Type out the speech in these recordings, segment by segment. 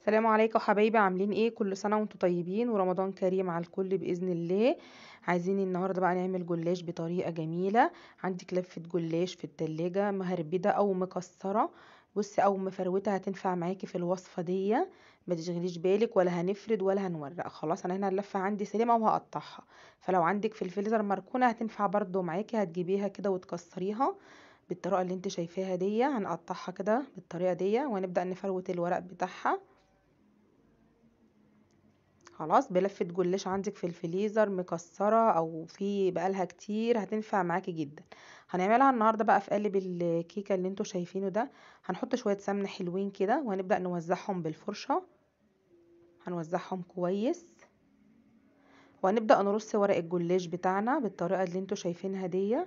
السلام عليكم حبايبي، عاملين ايه؟ كل سنة وانتم طيبين ورمضان كريم على الكل باذن الله. عايزين النهارده بقى نعمل جلاش بطريقة جميلة. عندك لفه جلاش في التلاجة مهربده او مكسرة، بصي او مفروته، هتنفع معاكي في الوصفة دي. ما تشغليش بالك، ولا هنفرد ولا هنورق. خلاص انا هنا اللفة عندي سليمة وهقطعها، فلو عندك في الفريزر مركونة هتنفع برضو معاكي، هتجيبيها كده وتكسريها بالطريقة اللي انت شايفاها دي. هنقطعها كده بالطريقة دي وهنبدا نفروت الورق بتاعها. خلاص بلفه جلاش عندك في الفريزر مكسرة او في بقالها كتير، هتنفع معاكي جدا. هنعملها النهارده بقى في قالب الكيكه اللي انتوا شايفينه ده. هنحط شوية سمنه حلوين كده وهنبدا نوزعهم بالفرشه، هنوزعهم كويس، وهنبدا نرص ورق الجلاش بتاعنا بالطريقة اللي انتوا شايفينها دي.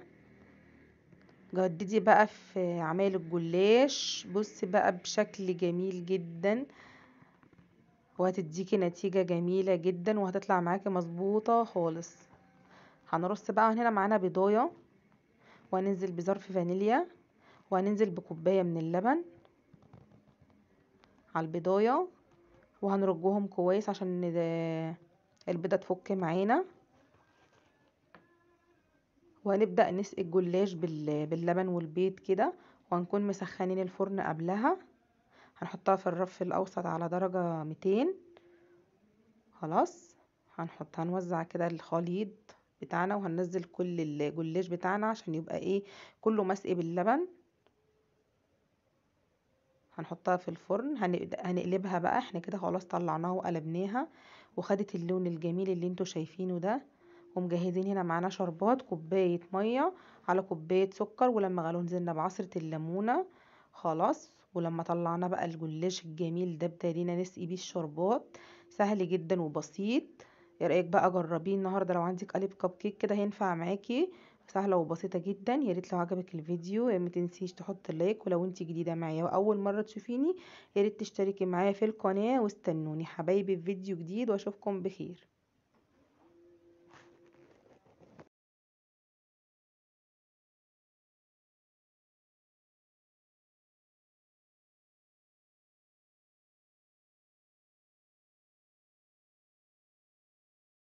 جددي بقى في عمايل الجلاش، بصي بقى بشكل جميل جدا، وهتديكي نتيجة جميلة جدا وهتطلع معاكي مظبوطة خالص. هنرص بقى هنا معانا بيضاية، وهننزل بظرف فانيليا، وهننزل بكوباية من اللبن على البيضاية، وهنرجهم كويس عشان البيضة تفك معانا. وهنبدأ نسقي الجلاش باللبن والبيض كده، وهنكون مسخنين الفرن قبلها. هنحطها في الرف الاوسط على درجة 200. خلاص هنوزع كده الخليط بتاعنا، وهننزل كل الجلاش بتاعنا عشان يبقى ايه كله مسقي باللبن. هنحطها في الفرن، هنقلبها بقى. احنا كده خلاص طلعناها وقلبناها وخدت اللون الجميل اللي انتوا شايفينه ده. ومجهزين هنا معانا شربات، كوباية مية على كوباية سكر، ولما غلو نزلنا بعصرة الليمونة. خلاص ولما طلعنا بقى الجلاش الجميل ده ابتدينا نسقي بيه الشربات. سهل جدا وبسيط. ايه رايك بقى؟ جربيه النهارده لو عندك قالب كب كيك كده هينفع معاكي، سهلة وبسيطة جدا. يا ريت لو عجبك الفيديو ما تنسيش تحط like، ولو انت جديدة معايا واول مرة تشوفيني يا ريت تشتركي معايا في القناة، واستنوني حبايبي في فيديو جديد، واشوفكم بخير.